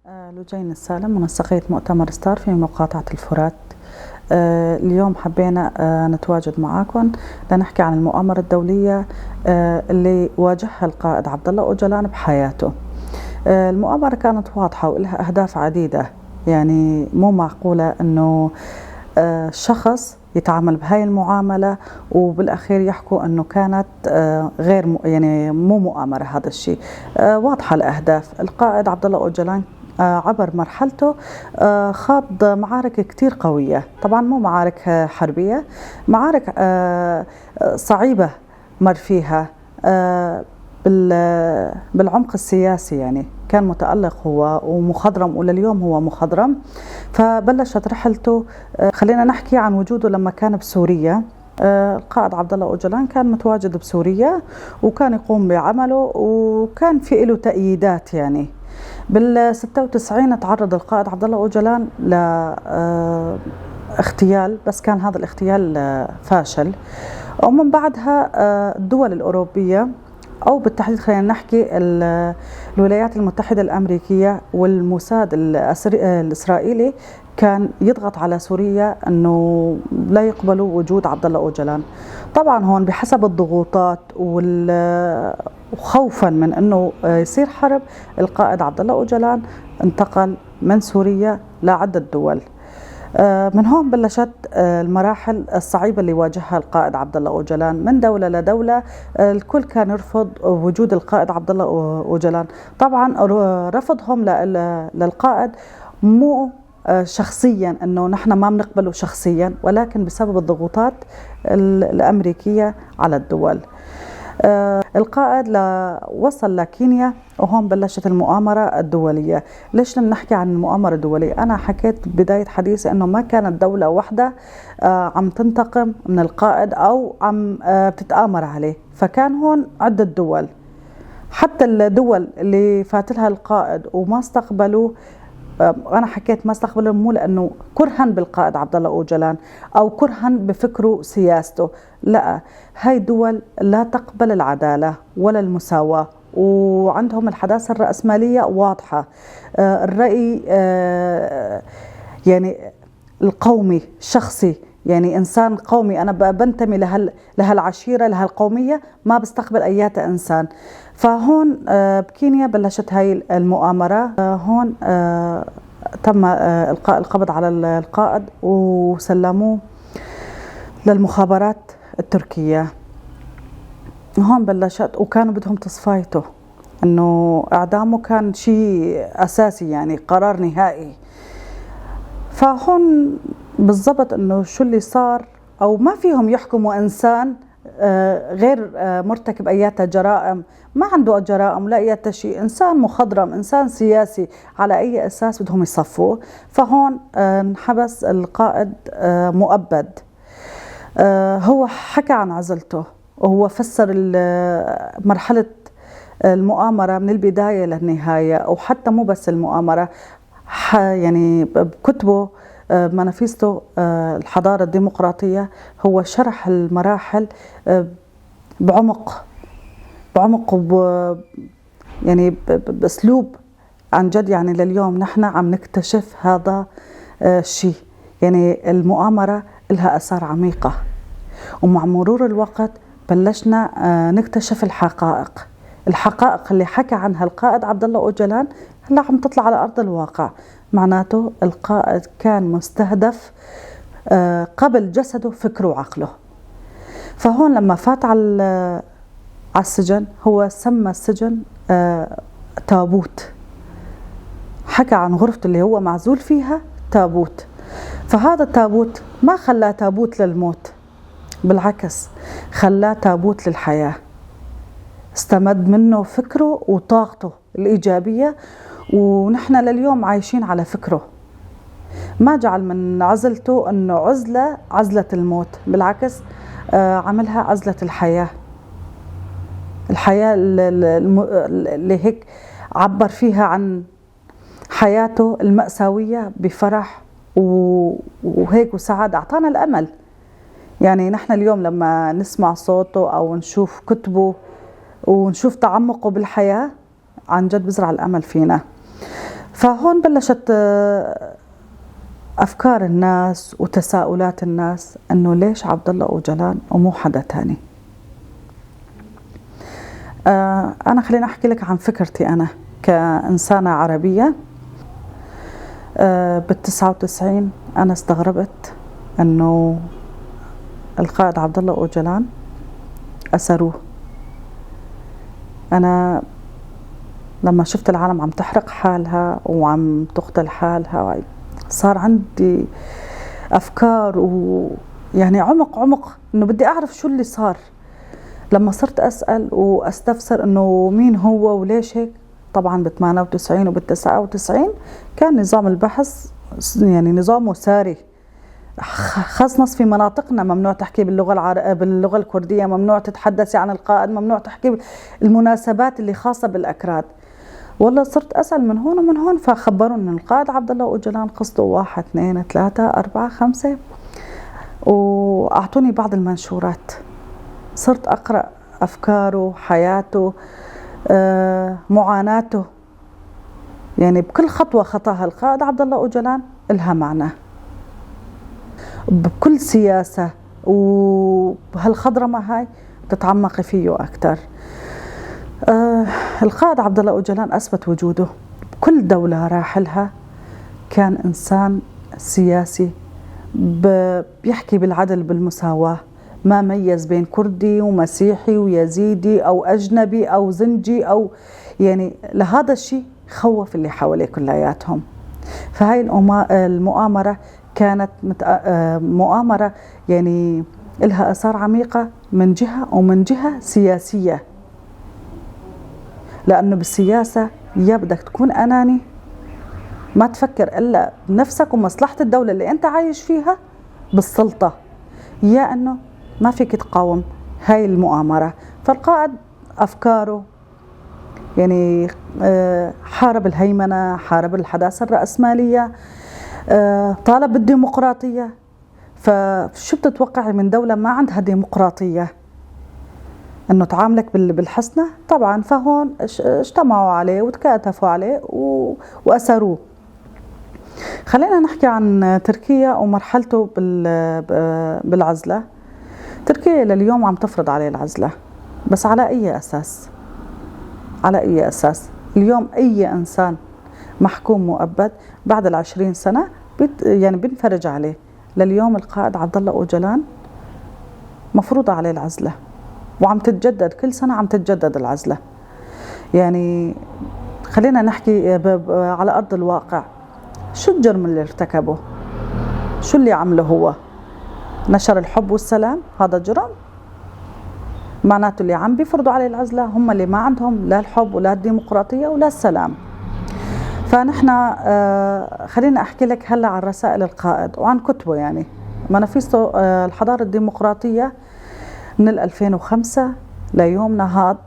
لجين السالم، منسقية مؤتمر ستار في مقاطعة الفرات. اليوم حبينا نتواجد معاكم لنحكي عن المؤامرة الدولية اللي واجهها القائد عبد الله أوجلان بحياته. المؤامرة كانت واضحة ولها أهداف عديدة، يعني مو معقولة أنه شخص يتعامل بهاي المعاملة وبالأخير يحكوا أنه كانت غير، يعني مو مؤامرة. هذا الشيء واضحة الأهداف. القائد عبد الله أوجلان عبر مرحلته خاض معارك كتير قوية، طبعا مو معارك حربية، معارك صعيبة مر فيها بالعمق السياسي، يعني كان متألق هو ومخضرم، ولليوم هو مخضرم. فبلشت رحلته، خلينا نحكي عن وجوده لما كان بسوريا. القائد عبد الله أوجلان كان متواجد بسوريا وكان يقوم بعمله وكان في له تأييدات. يعني بال 96 تعرض القائد عبد الله أوجلان لاغتيال، بس كان هذا الاغتيال فاشل. ومن بعدها الدول الأوروبية، أو بالتحديد خلينا نحكي الولايات المتحدة الأمريكية والموساد الإسرائيلي، كان يضغط على سوريا أنه لا يقبلوا وجود عبد الله أوجلان. طبعا هون بحسب الضغوطات وخوفا من أنه يصير حرب، القائد عبد الله أوجلان انتقل من سوريا لعدة دول. من هون بلشت المراحل الصعيبة اللي واجهها القائد عبد الله أوجلان من دولة لدولة. الكل كان يرفض وجود القائد عبد الله أوجلان. طبعا رفضهم للقائد مو شخصيا انه نحن ما بنقبله شخصيا، ولكن بسبب الضغوطات الامريكيه على الدول. القائد وصل لكينيا وهون بلشت المؤامرة الدولية. ليش نحكي عن المؤامرة الدولية؟ أنا حكيت بداية حديثي أنه ما كانت دولة واحدة عم تنتقم من القائد أو عم بتتآمر عليه، فكان هون عدة دول. حتى الدول اللي فاتلها القائد وما استقبلوه، أنا حكيت ما استقبلوا مو لأنه كرها بالقائد عبد الله أوجلان أو كرها بفكره سياسته، لا، هاي دول لا تقبل العدالة ولا المساواة، وعندهم الحداثة الرأسمالية واضحة. الرأي يعني القومي شخصي، يعني إنسان قومي، أنا بنتمي لهالعشيرة لهالقومية، ما بستقبل أيات إنسان. فهون بكينيا بلشت هاي المؤامرة. هون تم إلقاء القبض على القائد وسلموه للمخابرات التركية. هون بلشت، وكانوا بدهم تصفايته، إنه إعدامه كان شيء أساسي، يعني قرار نهائي. فهون بالضبط إنه شو اللي صار، أو ما فيهم يحكموا إنسان غير مرتكب أيات جرائم، ما عنده جرائم ولا أي شيء، إنسان مخضرم، إنسان سياسي، على أي أساس بدهم يصفوه؟ فهون انحبس القائد مؤبد. هو حكى عن عزلته، وهو فسر مرحلة المؤامرة من البداية للنهاية، وحتى مو بس المؤامرة، يعني بكتبه مانيفستو الحضارة الديمقراطية هو شرح المراحل بعمق، بعمق يعني بأسلوب عن جد. يعني لليوم نحن عم نكتشف هذا الشيء، يعني المؤامرة لها آثار عميقة، ومع مرور الوقت بلشنا نكتشف الحقائق، الحقائق اللي حكى عنها القائد عبد الله أوجلان هلا عم تطلع على أرض الواقع. معناته القائد كان مستهدف قبل جسده فكره وعقله. فهون لما فات على السجن، هو سمى السجن تابوت، حكى عن غرفته اللي هو معزول فيها تابوت. فهذا التابوت ما خلاه تابوت للموت، بالعكس خلاه تابوت للحياة. استمد منه فكره وطاقته الإيجابية، ونحن لليوم عايشين على فكره. ما جعل من عزلته أنه عزلة عزلة الموت، بالعكس عملها عزلة الحياة، الحياة اللي هيك عبر فيها عن حياته المأساوية بفرح وهيك وسعادة. أعطانا الأمل. يعني نحن اليوم لما نسمع صوته أو نشوف كتبه ونشوف تعمقه بالحياة، عن جد بزرع الأمل فينا. فهون بلشت أفكار الناس وتساؤلات الناس إنه ليش عبد الله أوجلان ومو حدا تاني. أنا خليني أحكي لك عن فكرتي أنا كإنسانة عربية. بال99 أنا استغربت إنه القائد عبد الله أوجلان أسروه. أنا لما شفت العالم عم تحرق حالها وعم تقتل حالها صار عندي أفكار ويعني عمق إنه بدي أعرف شو اللي صار. لما صرت أسأل وأستفسر إنه مين هو وليش هيك، طبعا بال98 وبال99 كان نظام البحث يعني نظامه ساري، خاص في مناطقنا ممنوع تحكي باللغة باللغة الكردية، ممنوع تتحدثي عن القائد، ممنوع تحكي المناسبات اللي خاصة بالأكراد. والله صرت أسأل من هون ومن هون، فخبروني إن القائد عبد الله أوجلان قصته 1 2 3 4 5، وأعطوني بعض المنشورات. صرت أقرأ أفكاره، حياته، معاناته، يعني بكل خطوة خطاها القائد عبد الله أوجلان إلها معنى، بكل سياسة وبهالخضرمة هاي تتعمقي فيه أكثر. القائد عبد الله أوجلان أثبت وجوده بكل دولة راح لها، كان إنسان سياسي بيحكي بالعدل بالمساواة، ما ميز بين كردي ومسيحي ويزيدي أو أجنبي أو زنجي أو يعني لهذا الشيء خوف اللي حواليه كلياتهم. فهاي المؤامرة كانت مؤامرة يعني لها آثار عميقة من جهة، ومن جهة سياسية، لأنه بالسياسة يا بدك تكون أناني ما تفكر إلا بنفسك ومصلحة الدولة اللي أنت عايش فيها بالسلطة، يا أنه ما فيك تقاوم هاي المؤامرة. فالقائد أفكاره يعني حارب الهيمنة، حارب الحداثة الرأسمالية، طالب بالديمقراطية. فشو بتتوقعي من دولة ما عندها ديمقراطية؟ انه تعاملك بالحسنى طبعا. فهون اجتمعوا عليه وتكاتفوا عليه وأسروه. خلينا نحكي عن تركيا ومرحلته بالعزلة. تركيا لليوم عم تفرض عليه العزلة، بس على أي أساس؟ على أي أساس؟ اليوم أي إنسان محكوم مؤبد بعد 20 سنة يعني بنفرج عليه. لليوم القائد عبد الله أوجلان مفروضة عليه العزلة، وعم تتجدد كل سنة، عم تتجدد العزلة. يعني خلينا نحكي على أرض الواقع، شو الجرم اللي ارتكبه؟ شو اللي عمله هو؟ نشر الحب والسلام، هذا جرم؟ معناته اللي عم بيفرضوا عليه العزلة هم اللي ما عندهم لا الحب ولا الديمقراطية ولا السلام. فنحن خلينا أحكي لك هلأ عن رسائل القائد وعن كتبه. يعني مانيفستو الحضارة الديمقراطية من 2005 ليومنا هاد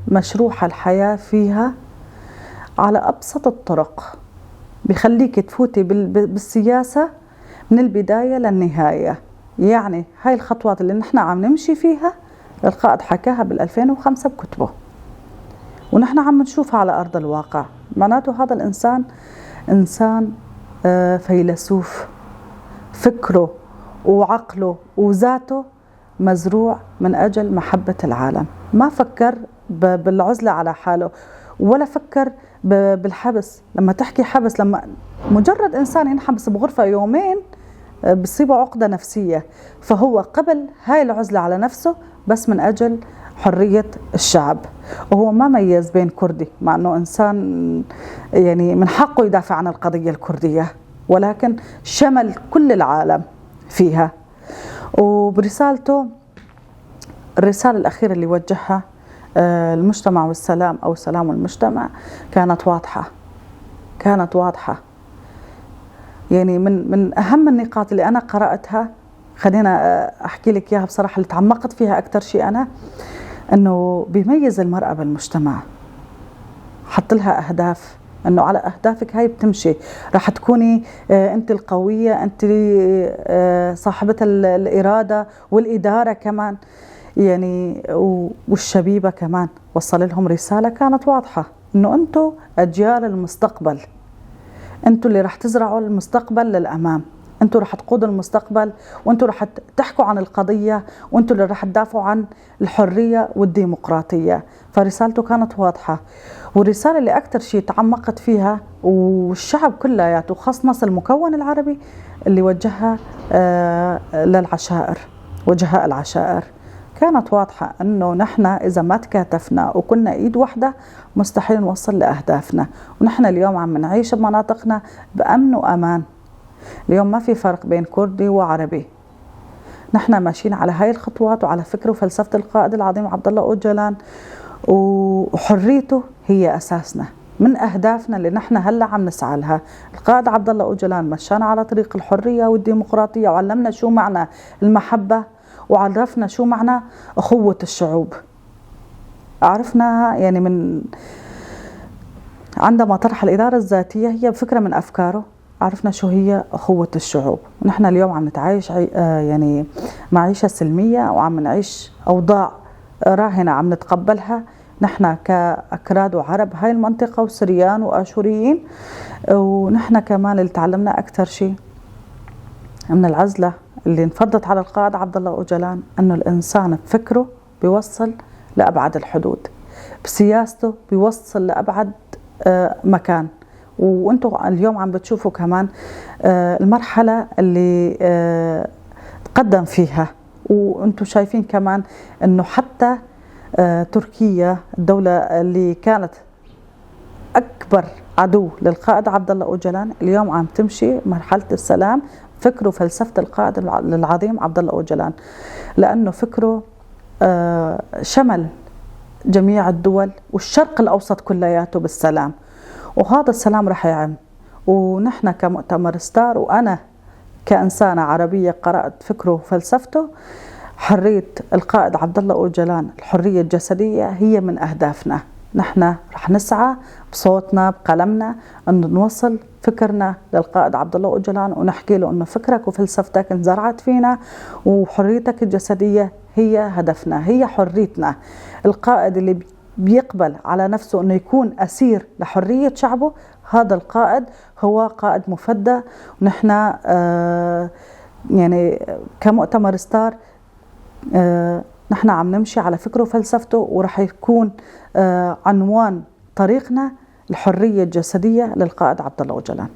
مشروحة الحياة فيها على أبسط الطرق، بخليك تفوتي بالسياسة من البداية للنهاية. يعني هاي الخطوات اللي نحن عم نمشي فيها القائد حكاها بال2005 بكتبه، ونحن عم نشوفها على أرض الواقع. معناته هذا الإنسان إنسان فيلسوف، فكره وعقله وذاته مزروع من أجل محبة العالم. ما فكر بالعزلة على حاله، ولا فكر بالحبس. لما تحكي حبس، لما مجرد إنسان ينحبس بغرفة يومين بصيبه عقدة نفسية، فهو قبل هاي العزلة على نفسه بس من أجل حرية الشعب. وهو ما ميز بين كردي، مع أنه إنسان يعني من حقه يدافع عن القضية الكردية، ولكن شمل كل العالم فيها. وبرسالته، الرسالة الأخيرة اللي وجهها المجتمع والسلام أو السلام والمجتمع، كانت واضحة، كانت واضحة. يعني من أهم النقاط اللي أنا قرأتها، خلينا أحكي لك إياها بصراحة، اللي تعمقت فيها أكثر شيء أنا، أنه بيميز المرأة بالمجتمع، حط لها أهداف، أنه على أهدافك هاي بتمشي، راح تكوني أنت القوية، أنت صاحبة الإرادة والإدارة كمان، يعني والشبيبة كمان. وصل لهم رسالة كانت واضحة، أنه أنتم أجيال المستقبل، انتم اللي رح تزرعوا المستقبل للأمام، انتم رح تقودوا المستقبل، وانتم رح تحكوا عن القضية، وانتم اللي رح تدافعوا عن الحرية والديمقراطية. فرسالته كانت واضحة، والرسالة اللي أكثر شيء تعمقت فيها والشعب كلياته خاص نص المكون العربي اللي وجهها للعشائر، وجهاء العشائر، كانت واضحة أنه نحن إذا ما تكاتفنا وكنا إيد واحدة مستحيل نوصل لأهدافنا. ونحن اليوم عم نعيش بمناطقنا بأمن وأمان، اليوم ما في فرق بين كردي وعربي، نحن ماشيين على هاي الخطوات وعلى فكرة وفلسفة القائد العظيم عبد الله أوجلان، وحريته هي أساسنا من أهدافنا اللي نحن هلأ عم نسعى لها. القائد عبد الله أوجلان مشانا على طريق الحرية والديمقراطية، وعلمنا شو معنى المحبة، وعرفنا شو معنى أخوة الشعوب. عرفناها يعني من عندما طرح الإدارة الذاتية، هي فكرة من أفكاره، عرفنا شو هي أخوة الشعوب. ونحن اليوم عم نتعايش يعني معيشة سلمية، وعم نعيش أوضاع راهنة عم نتقبلها نحن كأكراد وعرب هاي المنطقة وسريان وآشوريين. ونحن كمان اللي تعلمنا أكثر شيء من العزلة اللي انفرضت على القائد عبد الله أوجلان، أنه الإنسان بفكره بيوصل لأبعد الحدود، بسياسته بيوصل لأبعد مكان. وانتم اليوم عم بتشوفوا كمان المرحلة اللي تقدم فيها، وانتم شايفين كمان انه حتى تركيا الدولة اللي كانت أكبر عدو للقائد عبد الله أوجلان اليوم عم تمشي مرحلة السلام، فكره وفلسفة القائد العظيم عبد الله أوجلان، لأنه فكره شمل جميع الدول والشرق الأوسط كلياته بالسلام، وهذا السلام رح يعم. ونحن كمؤتمر ستار، وأنا كإنسانة عربية قرأت فكره وفلسفته، حرية القائد عبد الله أوجلان، الحرية الجسدية هي من أهدافنا. نحن رح نسعى بصوتنا بقلمنا أن نوصل فكرنا للقائد عبد الله أوجلان، ونحكي له أنه فكرك وفلسفتك انزرعت فينا، وحريتك الجسدية هي هدفنا، هي حريتنا. القائد اللي بيقبل على نفسه أنه يكون أسير لحرية شعبه، هذا القائد هو قائد مفدى. ونحن يعني كمؤتمر ستار نحن عم نمشي على فكره وفلسفته، ورح يكون عنوان طريقنا الحرية الجسدية للقائد عبد الله أوجلان.